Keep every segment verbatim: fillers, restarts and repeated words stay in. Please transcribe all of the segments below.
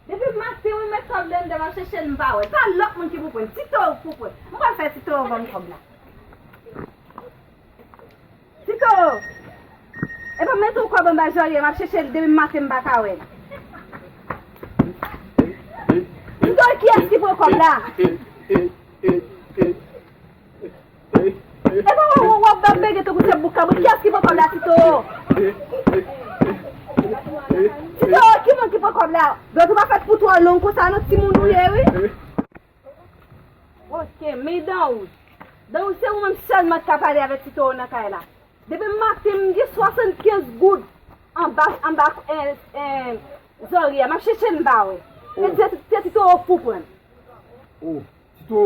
Depi maten wi, m met kòb la anndan, m ap chèche l, m pa wè l. Pa lòt moun ki pou pran l. Tito pou pran l. M pral fè Tito ban m kòb la. Tito! E pa m mete yon kòb anba zòrye, m ap chèche l depi maten, m pa ka wè l. Tito, kiyès ki pran kòb la? E pa w, w, w ap bege tankou se bouk kabrit. Kiyès ki pran kòb la, Tito? Tito, ki moun ki pran kòb la? Dwèt ou pa fèt pou twò long konsa non, timoun ou ye, wi. Ok, men Danwouz. Danwouz, se ou menm sèlman ki ka pale avèk Tito nan kay la. Depi maten, m gen swasannkenz goud anba, anba, eh, eh, zòrye a. M ap chèche l, m pa wè. Se, se, se Tito pou pran l. Oh, Tito.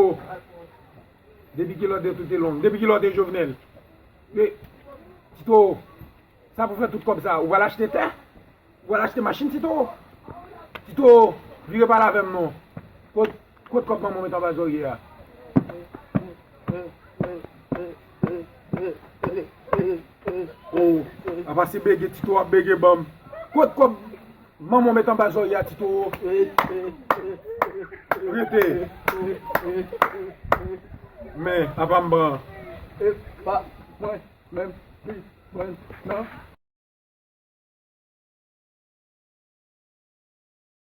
Depi kilè w te tout te long? Depi kilè w te Jovenel? E, Tito, sa pou fè tout kòb sa? Ou pral achte tè? Ou pral achte machin, Tito? Tito, vire pale avè m non. Kot, kot kòb manman w met anba zòrye a? Oh, apa se bege Tito ap bege ban m. Kot kòb manman w met anba zòrye a, Tito? Rete. Men, apa m pran. E pa mwen menm ki pran l, non.